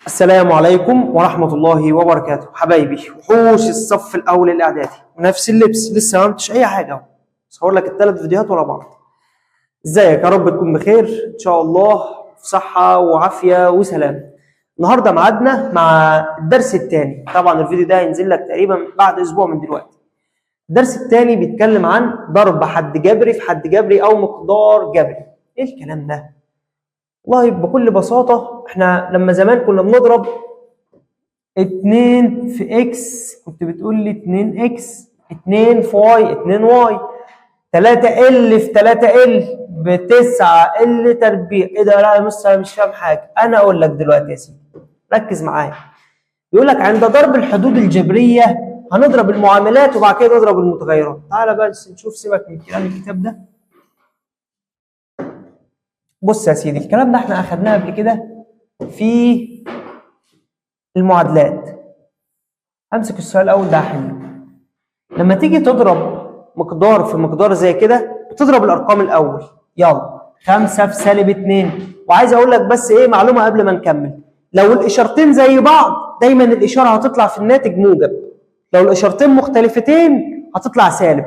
السلام عليكم ورحمة الله وبركاته. حبايبي وحوش الصف الأول الإعدادي، ونفس اللبس لسه ما عملتش أي حاجة أهو، صور لك الثلاث فيديوهات ورا بعض. ازيك؟ يا رب تكون بخير إن شاء الله، في صحة وعافية وسلام. النهارده ميعادنا مع الدرس الثاني، طبعا الفيديو ده هينزل لك تقريبا بعد أسبوع من دلوقتي. الدرس الثاني بيتكلم عن ضرب حد جبري في حد جبري أو مقدار جبري. إيه الكلام ده؟ والله بكل بساطة احنا لما زمان كنا بنضرب 2 في x كنت بتقول لي 2 x، 2 في y 2 y، 3 L في 3 L ب 9 L تربيع. ايه ده؟ لا يا مستر انا مش فاهم حاجة. انا اقول لك دلوقتي يا سيدي، ركز معايا. بيقول لك عند ضرب الحدود الجبرية هنضرب المعاملات وبعد كده نضرب المتغيرات. تعالى بس نشوف، سيبك من كلام الكتاب ده. بص يا سيدي، الكلام ده احنا اخدناه قبل كده في المعادلات. امسك السؤال الاول ده احله. لما تيجي تضرب مقدار في مقدار زي كده بتضرب الارقام الاول. يلا 5 في سالب 2. وعايز اقول لك بس ايه معلومة قبل ما نكمل، لو الاشارتين زي بعض دايما الاشارة هتطلع في الناتج موجب، لو الاشارتين مختلفتين هتطلع سالب.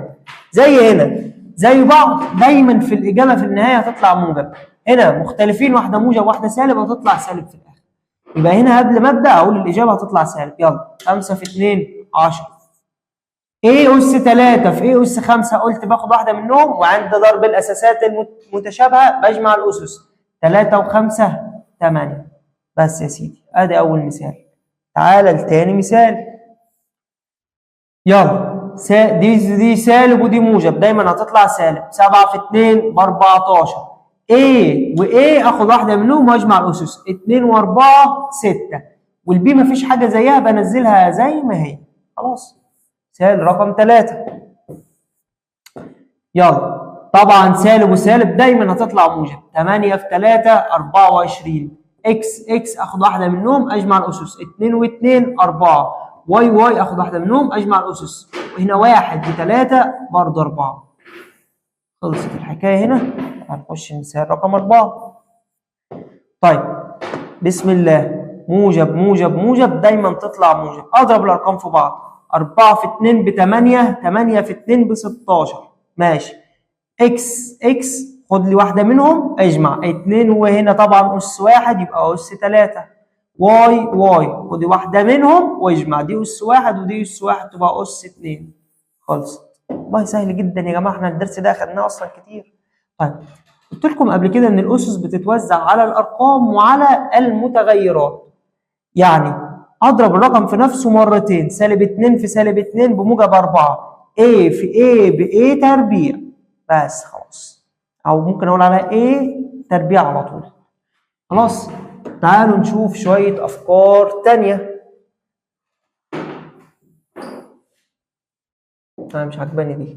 زي هنا زي بعض دايما في الاجابة في النهاية هتطلع موجب، هنا مختلفين واحدة موجب واحدة سالب هتطلع سالب في الاخر. يبقى هنا قبل ما ابدا اقول الاجابة هتطلع سالب. يلا 5 في 2 10، a اس 3 في a اس 5، قلت باخد واحدة منهم، وعند ضرب الاساسات المتشابهة بجمع الاسس، 3 و5 8. بس يا سيدي ادي اول مثال. تعالى لتاني مثال. يلا دي سالب ودي موجب، دايما هتطلع سالب. 7 في 2 ب 14، A و A اخد واحدة منهم واجمع الاسس، 2 و4 6، وال B مفيش حاجة زيها بنزلها زي ما هي. خلاص. مثال رقم 3. يلا طبعا سالب وسالب دايما هتطلع موجب، 8 في 3 24، x x اخد واحدة منهم اجمع الاسس، 2 و2 4، y y اخد واحدة منهم اجمع الاسس، وهنا 1 و3 برضه 4. خلصت الحكاية. هنا هنخش مثال رقم 4. طيب بسم الله، موجب موجب موجب دايما تطلع موجب. اضرب الارقام في بعض، 4 في 2 ب 8، 8 في 2 ب 16. ماشي. x x خد لي واحدة منهم اجمع 2، وهنا طبعا اس 1 يبقى اس 3. y y خد واحدة منهم واجمع، دي اس 1 ودي اس 1 تبقى اس 2. خلصت. والله سهل جدا يا جماعة، احنا الدرس ده اخدناه اصلا كتير. طيب قلت لكم قبل كده ان الاسس بتتوزع على الارقام وعلى المتغيرات. يعني اضرب الرقم في نفسه مرتين، سالب 2 في سالب 2 بموجب 4، a في a ب a تربيع. بس خلاص، او ممكن اقول على a تربيع على طول. خلاص. تعالوا نشوف شوية افكار تانية. انا مش عجباني دي،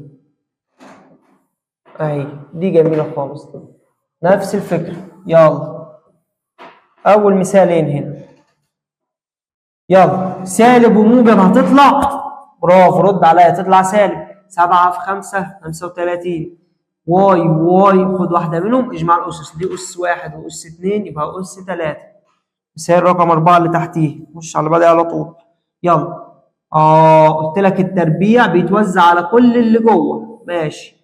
اهي دي جميلة خالص، نفس الفكرة. يلا اول مثالين هنا. يلا سالب وموجب هتطلع، برافو رد عليا، تطلع سالب. 7 في 5 35، y y خد واحدة منهم اجمع الاسس، دي اس 1 واس 2 يبقى اس 3. مثال رقم 4 اللي تحتيه، خش على بعض على طول. يلا قلت لك التربيع بيتوزع على كل اللي جوه. ماشي.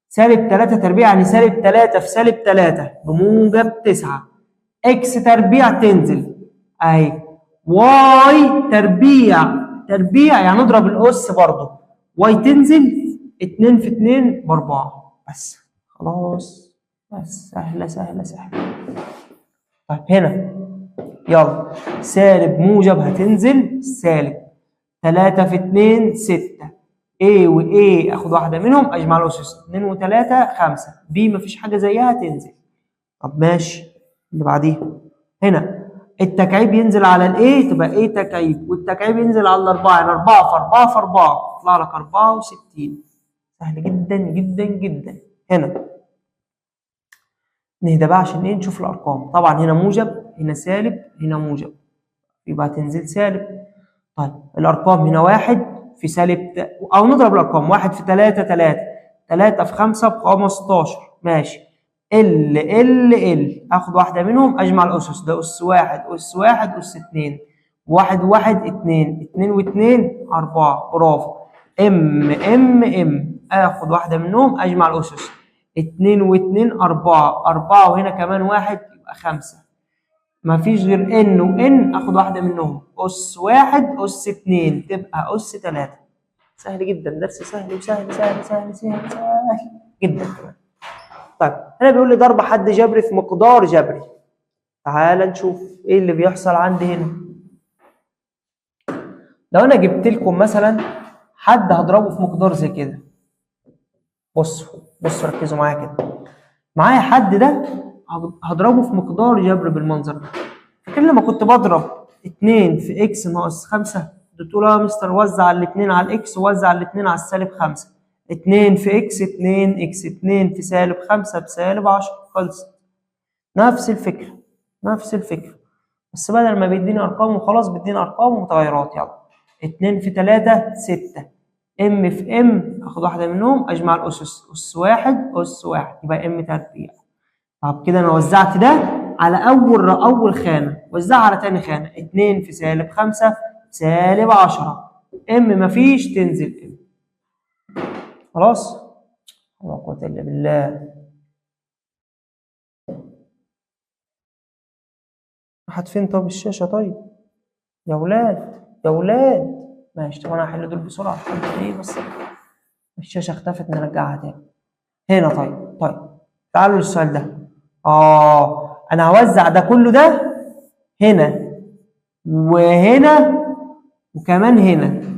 سالب 3 تربيع يعني سالب 3 في سالب 3 بموجب 9، x تربيع تنزل اهي، y تربيع تربيع يعني نضرب الاس برضه، y تنزل 2 في 2 ب 4. بس خلاص، بس سهلة سهلة سهلة. طيب هنا يلا سالب موجب هتنزل سالب، 3 في 2 6، A و A اخد واحدة منهم اجمع الاسس، 2 و3 5، B مفيش حاجة زيها تنزل. طب ماشي اللي بعديها. هنا التكعيب ينزل على ال A تبقى A تكعيب، والتكعيب ينزل على الأربعة، يعني 4 في 4 في 4 يطلع لك 64. سهل جدا جدا جدا. هنا نهدى بقى عشان ايه؟ نشوف الارقام. طبعا هنا موجب، هنا سالب، هنا موجب، يبقى تنزل سالب. طيب الارقام هنا 1 في سالب او نضرب الارقام، 1 في 3 3، 3 في 5 ب 15. ماشي. L L L، اخد واحدة منهم اجمع الاسس، ده اس 1 اس 1 اس 2، 1 1 2 2 و2 4، برافو. M M M، اخد واحدة منهم اجمع الاسس، 2 و2 4، 4 وهنا كمان 1 يبقى 5. مفيش غير N و N، اخد واحدة منهم اس 1 اس 2 تبقى اس 3. سهل جدا، درس سهل وسهل سهل سهل سهل سهل جدا كمان. طيب هنا بيقول لي ضرب حد جبري في مقدار جبري. تعال نشوف ايه اللي بيحصل عندي هنا. لو انا جبت لكم مثلا حد هضربه في مقدار زي كده، بصوا بصوا ركزوا معايا كده، معايا حد ده هضربه في مقدار جبر بالمنظر ده. فاكر لما كنت بضرب 2 في x ناقص 5، بتقول يا مستر وزع الاثنين على ال x ووزع الاثنين على السالب 5، 2 في x 2 x 2 في سالب 5 بسالب 10، خلصت. نفس الفكرة نفس الفكرة، بس بدل ما بيديني ارقام وخلاص بيديني ارقام ومتغيرات. يلا 2 في 3 6، M في M، اخد واحدة منهم اجمع الاسس، اس 1 اس 1 يبقى M تربيع. طب كده انا وزعت ده على اول خانه، وزعها على تاني خانه، 2 في سالب 5 سالب 10، M مفيش تنزل M. خلاص؟ لا قوة الا بالله. راحت فين طب الشاشة؟ طيب يا ولاد يا ولاد، ماشي. طب انا هحل دول بسرعة، ايه بس الشاشة اختفت، نرجعها تاني هنا. طيب تعالوا للسؤال ده. انا هوزع ده كله، ده هنا وهنا وكمان هنا.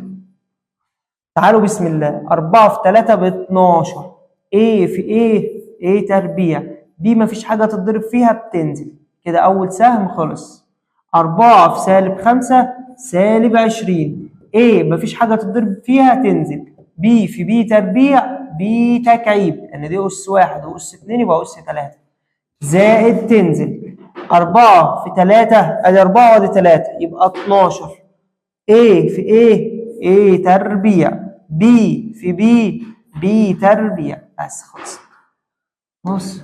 تعالوا بسم الله، 4 في 3 ب 12، A في A A تربيع، B مفيش حاجة تتضرب فيها بتنزل كده، أول سهم خلص. 4 في سالب 5 سالب 20، A مفيش حاجة تتضرب فيها تنزل، B في B تربيع B تكعيب، لأن دي أس 1 وأس 2 يبقى أس 3 زائد تنزل. 4 في 3 أدي 4 وأدي 3 يبقى 12، A في A A تربيع، B في B B تربيع. بس خلاص خلاص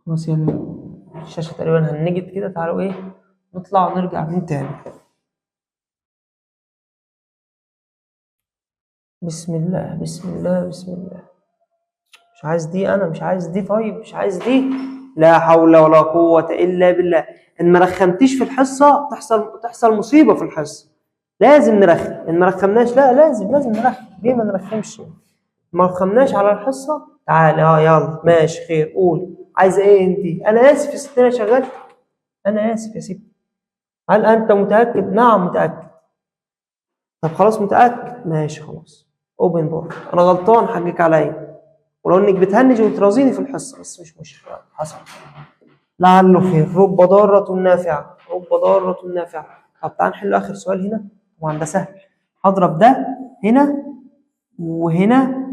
خلاص، يعني الشاشة تقريبا هنجت كده. تعالوا ايه نطلع ونرجع من تاني. بسم الله بسم الله بسم الله. مش عايز دي، انا مش عايز دي، طيب مش عايز دي. لا حول ولا قوة الا بالله. ان ما رخمتيش في الحصة تحصل مصيبة في الحصة. لازم نرخم، ان ما رخمناش لا لازم نرخم. ليه ما نرخمش؟ ما رخمناش على الحصة. تعالى يلا ماشي خير، قول عايزه ايه انت؟ انا اسف يا ستي انا شغلتك، انا اسف يا ستي. هل انت متاكد؟ نعم متاكد. طب خلاص متاكد، ماشي خلاص open board. انا غلطان حقك عليا، ولو انك بتهنج وترازيني في الحصة بس مش مشكلة، حصل لعله خير. رب ضارة نافعة، رب ضارة نافعة. طب تعال نحل اخر سؤال هنا، طبعا ده سهل. هضرب ده هنا وهنا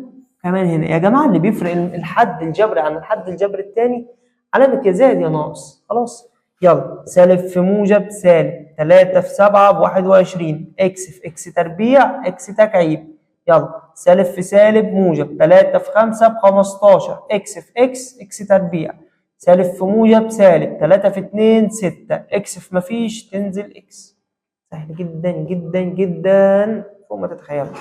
كمان هنا. يا جماعة اللي بيفرق الحد الجبري عن الحد الجبري الثاني علامة يا زائد يا ناقص. خلاص يلا، سالب في موجب سالب، 3 في 7 ب 21، اكس في اكس تربيع اكس تكعيب. يلا سالب في سالب موجب، 3 في 5 ب 15، اكس في اكس اكس تربيع، سالب في موجب سالب، 3 في 2 6، اكس في مفيش تنزل اكس. سهل جدا جدا جدا فوق ما تتخيلوا.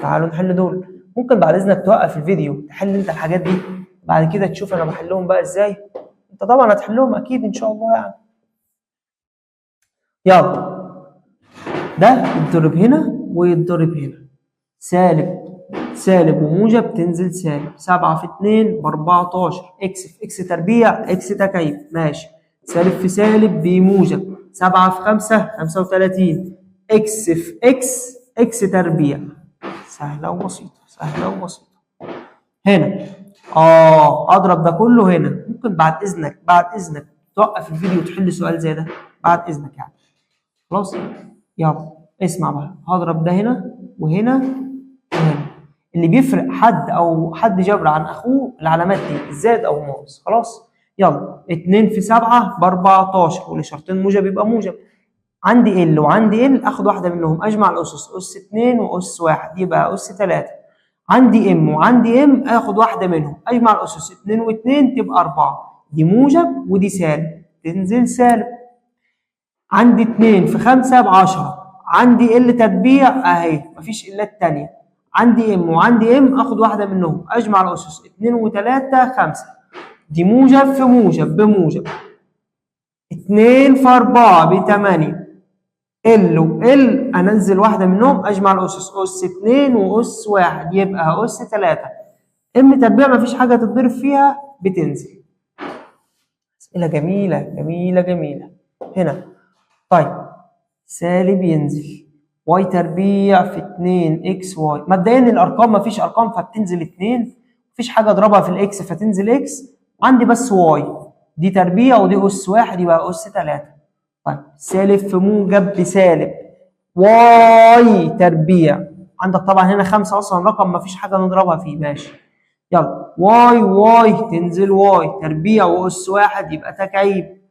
تعالوا نحل دول. ممكن بعد اذنك توقف الفيديو تحل انت الحاجات دي، بعد كده تشوف انا بحلهم بقى ازاي. انت طبعا هتحلهم اكيد ان شاء الله يعني. يلا ده يتضرب هنا ويتضرب هنا، سالب سالب وموجب تنزل سالب، 7 في 2 ب 14، اكس في اكس تربيع اكس تكعيب، ماشي، سالب في سالب بموجب، 7 في 5 35، اكس في اكس اكس تربيع. سهلة وبسيطة، سهلة وبسيطة. هنا اضرب ده كله هنا. ممكن بعد اذنك بعد اذنك توقف الفيديو وتحل سؤال زي ده بعد اذنك يعني. خلاص يلا اسمع بقى، هضرب ده هنا وهنا وهنا. اللي بيفرق حد او حد جبر عن اخوه العلامات دي، الزائد او الناقص. خلاص يلا، 2 في 7 ب 14، والاشارتين موجب يبقى موجب. عندي L وعندي L، اخد واحدة منهم اجمع الاسس، اس 2 واس 1 يبقى اس 3. عندي M وعندي M، اخد واحدة منهم، اجمع الاسس 2 و2 تبقى 4، دي موجب ودي سالب، تنزل سالب. عندي 2 في 5 ب10، عندي L تربيع اهي، مفيش L ات تانية. عندي M وعندي M، اخد واحدة منهم، اجمع الاسس 2 و3 5، دي موجب في موجب بموجب، 2 في 4 ب8، L و L انزل واحدة منهم، اجمع الاسس اس 2 واس 1 يبقى اس 3. M تربيع مفيش حاجة تتضرب فيها بتنزل. اسئلة جميلة جميلة جميلة هنا. طيب سالب ينزل، Y تربيع في 2 X Y. مبدئيا الارقام مفيش ارقام فبتنزل 2، مفيش حاجة اضربها في ال X فتنزل X، عندي بس Y، دي تربيع ودي اس 1 يبقى اس 3. طيب سالب في موجب بسالب، Y تربيع، عندك طبعا هنا 5 اصلا رقم مفيش حاجة نضربها فيه، ماشي. يلا Y Y تنزل Y تربيع واس 1 يبقى تكعيب،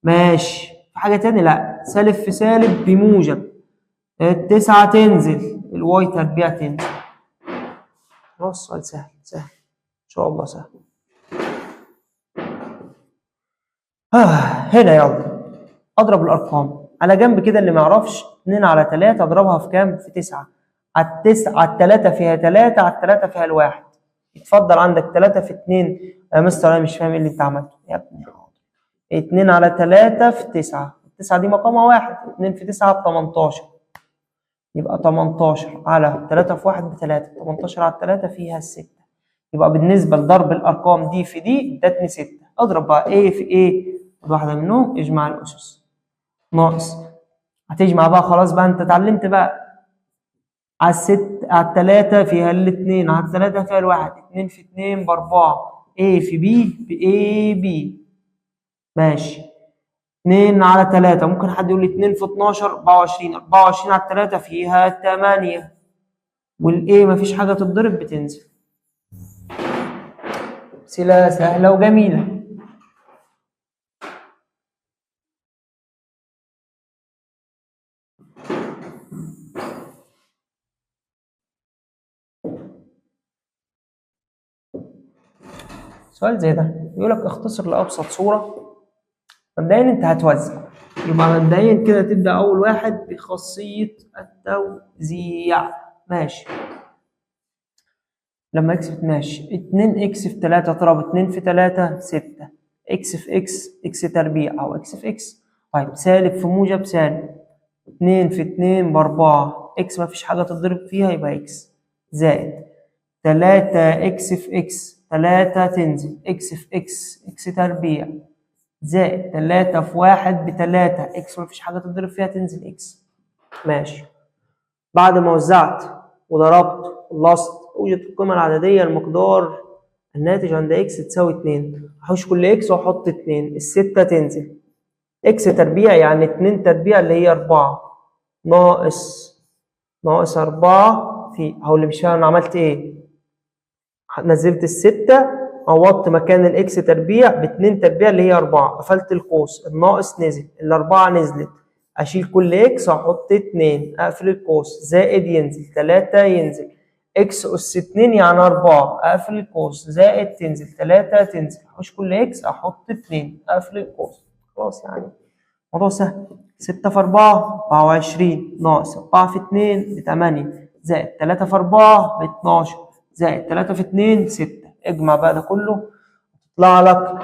ماشي. في حاجة تاني؟ لا، سالب في سالب بموجب، التسعة تنزل، ال Y تربيع تنزل. خلاص سؤال سهل سهل ان شاء الله سهل. هنا يلا اضرب الارقام على جنب كده، اللي ما يعرفش 2 على 3 اضربها في كام؟ في 9. على 9 على 3 فيها 3، على 3 فيها الواحد. اتفضل عندك 3 في 2. يا مستر انا مش فاهم ايه اللي انت عملته يا ابني. حاضر، 2 على 3 في 9، 9 دي مقامها 1، 2 في 9 ب 18، يبقى 18 على 3 في 1 ب 3، 18 على 3 فيها 6. يبقى بالنسبة لضرب الارقام دي في دي ادتني 6. اضرب بقى A في A، واحدة منهم، اجمع الاسس ناقص، هتجمع بقى خلاص بقى انت اتعلمت بقى. على الست، على التلاتة فيها الاتنين، على التلاتة فيها الواحد، 2 في 2 ب4، A في B ب A B، ماشي. 2 على 3، ممكن حد يقول لي 2 في 12 24، 24 على 3 فيها 8، والايه مفيش حاجة تتضرب بتنزل. أمثلة سهلة وجميلة. سؤال زي ده بيقول لك اختصر لأبسط صورة. مبدئيا انت هتوزع، يبقى مبدئيا كده تبدأ أول واحد بخاصية التوزيع، ماشي. لما X ماشي 2 X في 3 اضرب 2 في 3 6، اكس في اكس اكس تربيع او اكس في اكس. طيب سالب في موجب سالب، 2 في 2 ب4، X مفيش حاجة تتضرب فيها يبقى X، زائد 3 X في X 3 تنزل، اكس في اكس اكس تربيع، زائد 3 في 1 ب3، X مفيش حاجة تتضرب فيها تنزل X، ماشي. بعد ما وزعت وضربت وخلصت، اوجد القيمة العددية المقدار الناتج عند X تساوي 2. هحوش كل X واحط 2، الستة تنزل، X تربيع يعني 2 تربيع اللي هي 4 ناقص 4 في، هو اللي مش فاهم انا عملت ايه، نزلت الستة عوضت مكان ال X تربيع ب2 تربيع اللي هي 4، قفلت القوس، الناقص نزل، الأربعة نزلت، أشيل كل X وأحط 2، أقفل القوس، زائد ينزل، 3 ينزل، X أس 2 يعني 4، أقفل القوس، زائد تنزل، 3 تنزل، أحوش كل X أحط 2، أقفل القوس. خلاص يعني الموضوع سهل. 6 في 4 24 ناقص 4 في 2 ب 8، زائد 3 في 4 ب 12، زائد 3 في 2 6. اجمع بقى ده كله يطلع لك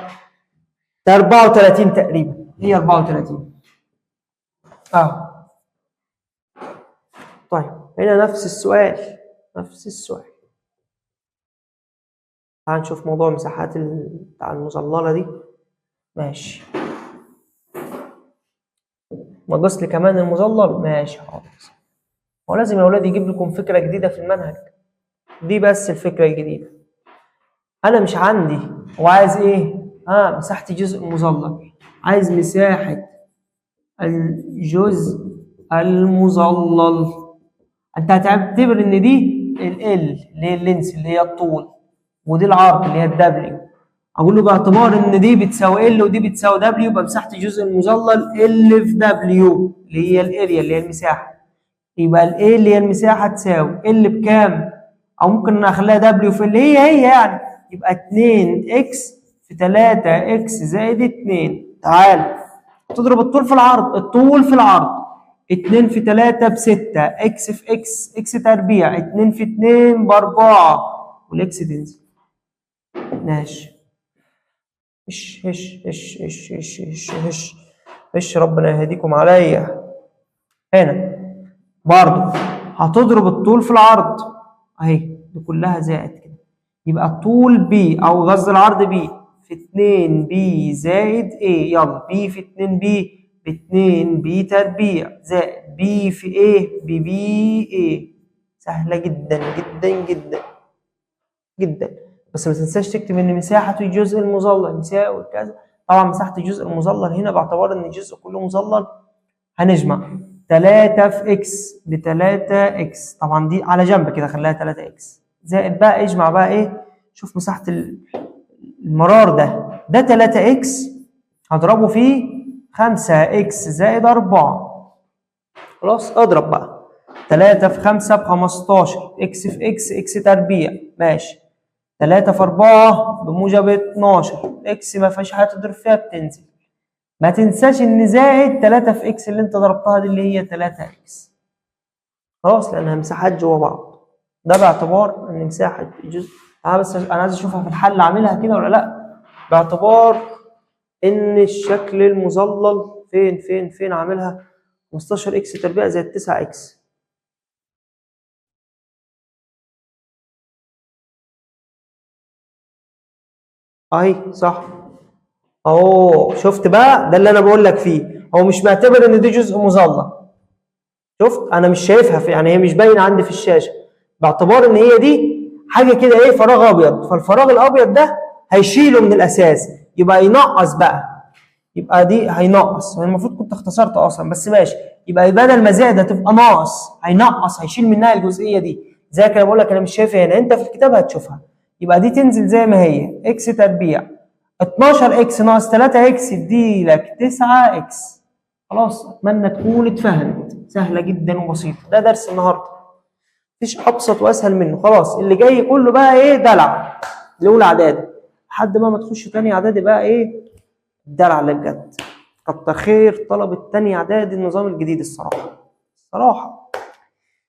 34 تقريبا، هي 34 اهو. طيب هنا نفس السؤال، نفس السؤال. تعال نشوف موضوع مساحات بتاع المظلله دي، ماشي. ناقص لي كمان المظلل، ماشي حاضر. هو لازم يا اولاد يجيب لكم فكرة جديدة في المنهج دي، بس الفكرة الجديدة انا مش عندي. هو عايز ايه؟ مساحة الجزء المظلل، عايز مساحة الجزء المظلل. انت هتعتبر ان دي ال اللي هي ال length اللي هي الطول، ودي العرض اللي هي ال W. اقول له باعتبار ان دي بتساوي L ودي بتساوي W، يبقى مساحة الجزء المظلل L في W اللي هي ال area اللي هي المساحة. يبقى ال A اللي هي المساحة تساوي L بكام؟ او ممكن اخليها W في اللي هي هي يعني، يبقى 2 x في 3 x زائد 2. تعال تضرب الطول في العرض، الطول في العرض 2 في 3 ب 6، x في x x تربيع، 2 في 2 ب 4، وال x تنزل. ماشي. اش اش اش اش اش اش اش اش، ربنا يهديكم عليا. هنا برضه هتضرب الطول في العرض اهي، دي كلها زائد كده، يبقى الطول B او قصدي العرض B في 2 B زائد A. يلا B في 2 B ب 2 B تربيع زائد B في A ب B A. سهلة جدا جدا جدا جدا، بس ما تنساش تكتب ان مساحة الجزء المظلل يساوي كذا. طبعا مساحة الجزء المظلل هنا باعتبار ان الجزء كله مظلل، هنجمع 3 في x ب 3 x، طبعا دي على جنب كده خليها 3 x زائد بقى اجمع بقى ايه، شوف مساحة المرار ده، ده 3 x هضربه في 5 x زائد 4. خلاص اضرب بقى 3 في 5 ب 15، x في x x تربيع، ماشي، 3 في 4 بموجب 12، x ما فيهاش حاجة تضرب فيها بتنزل. ما تنساش ان زائد 3 في x اللي انت ضربتها دي اللي هي 3 x. خلاص لانها مساحات جوا بعض، ده باعتبار ان مساحة الجزء، انا بس انا عايز اشوفها في الحل اعملها كده ولا لا، باعتبار ان الشكل المظلل فين فين فين عاملها 15 x تربيع زائد 9 x. اهي صح اهو، شفت بقى ده اللي انا بقول لك فيه، هو مش معتبر ان دي جزء مظلل. شفت انا مش شايفها في، يعني هي مش باينة عندي في الشاشة، باعتبار ان هي دي حاجة كده ايه، فراغ ابيض، فالفراغ الابيض ده هيشيله من الاساس، يبقى ينقص بقى، يبقى دي هينقص، المفروض كنت اختصرت اصلا بس ماشي، يبقى بدل ما زائد هتبقى ناقص، هينقص هيشيل منها الجزئية دي. زي كده بقول لك انا مش شايفها هنا، انت في الكتاب هتشوفها. يبقى دي تنزل زي ما هي x تربيع 12 x ناقص 3 x يدي لك 9 x. خلاص اتمنى تكون اتفهمت، سهلة جدا وبسيطة. ده درس النهارده، مفيش ابسط واسهل منه. خلاص اللي جاي كله بقى ايه، دلع الاولى اعدادي لحد ما تخش تاني اعدادي بقى ايه الدلع اللي بجد. كتر خير طلبة تاني اعدادي النظام الجديد، الصراحة الصراحة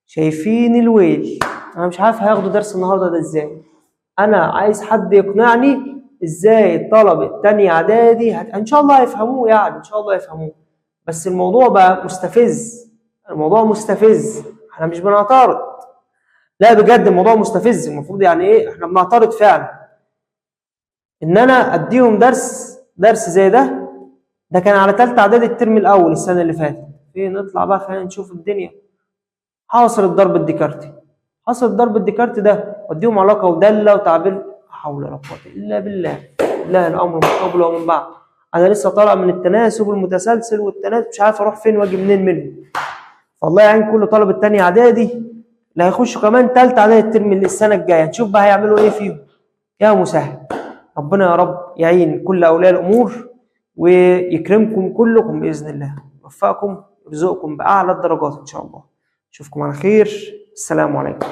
شايفين الويل. انا مش عارف هياخدوا درس النهارده ده ازاي، انا عايز حد يقنعني ازاي طلبة تاني اعدادي ان شاء الله هيفهموه، يعني ان شاء الله يفهموه، بس الموضوع بقى مستفز، الموضوع مستفز. احنا مش بنعترض، لا بجد الموضوع مستفز. المفروض يعني ايه، احنا بنعترض فعلا ان انا اديهم درس زي ده. ده كان على ثالثة اعدادي الترم الاول السنة اللي فاتت. فين نطلع بقى، خلينا نشوف الدنيا. حاصل الضرب الديكارتي، حاصل الضرب الديكارتي ده واديهم علاقة وداله وتعبير، لا حول ولا قوة الا بالله، لا الامر من قبل ومن بعد. انا لسه طالع من التناسب المتسلسل والتناسب، مش عارف اروح فين واجي منين منه. فالله يعين كل طالب الثاني اعدادي اللي هيخشوا كمان ثالثة اعدادي الترم السنة الجاية، نشوف بقى هيعملوا ايه فيهم. يا مسهل، ربنا يا رب يعين كل اولياء الامور ويكرمكم كلكم باذن الله، يوفقكم ويرزقكم باعلى الدرجات ان شاء الله. اشوفكم على خير، السلام عليكم.